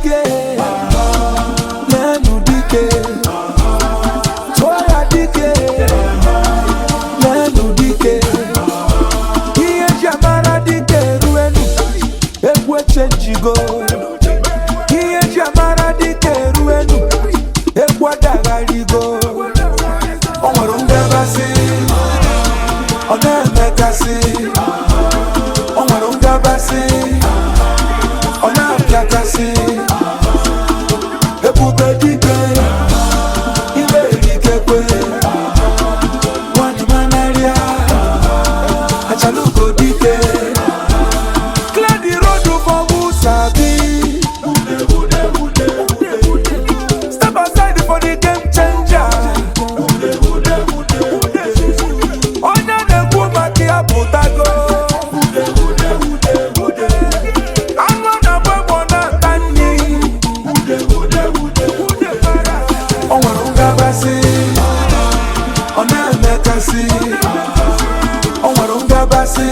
Dike, lenu dike. Tụọ ya dike, lenu dike. Ihe eji amara dike eruenu, egwu echenjigo. Ihe eji amara dike eruenu, egwu adagharigo. O nwere ngabasị, ọ na-emekasị. O nwere ngabasị, ọ na-apịakasị. Ebube dike, ime erikekwe. Nwanyị manarịa, achalugo dike. Clear the road for who sabi. Step aside for the game changer. Onye na-ekwu maka ya pụtago. Anụ na-agba egbe na-ata nri. O nwere ngabasị, ọ na-emekasị. O nwere ngabasị.